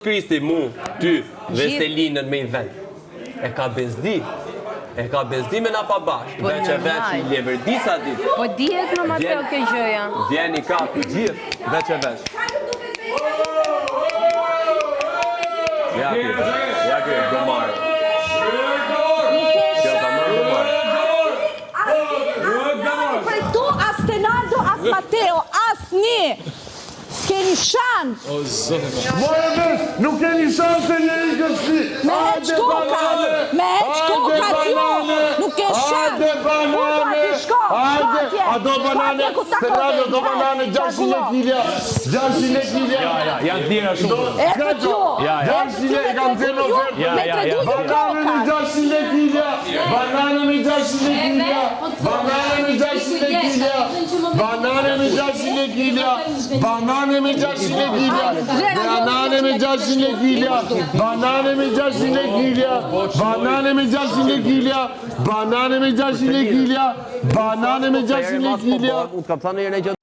Kristi mu, ty dhe Selinën me i vend. E ka bezdi. E ka bezdi me na pa bashkë. Po Veç e veç i leverdi sa ditë. Po dihet në Mateo kjo gjëja. Vjen i ka të gjithë, veç e veç. Ja ky, ja ky, gomari. Kjo ta marrë gomari. Prej këtu as Tenaldo, as Mateo, asnjë. S'keni shans! O zot e madh. More vesh, nuk keni shanse njeri këtë si. Me heq kokat, me heq kokat ju, nuk ke shans. Hajde banane, shko, shko hajde, atje. a do Shko banane, atje ku takove, Fernando do banane, 600 lekë kilja, 600 lekë kilja. Ja, ja, janë të lira shumë. E të t'ju, Ja, ja. 600 lekë kam nxjerrë në ofertë. Ja, me ja, tregu ja. ju Banane me kokat. 600 lekë kilja, banane me 600 lekë kilja, banane me 600 lekë kilja, banane me 600 lekë kilja, banane me 600 lekë kilja, banane me 600 lekë kilja, banane me 600 lekë kilja, banane me 600 lekë kilja, banane me 600 lekë kilja, banane me 600 lekë kilja. Unë të kam thënë një gjë.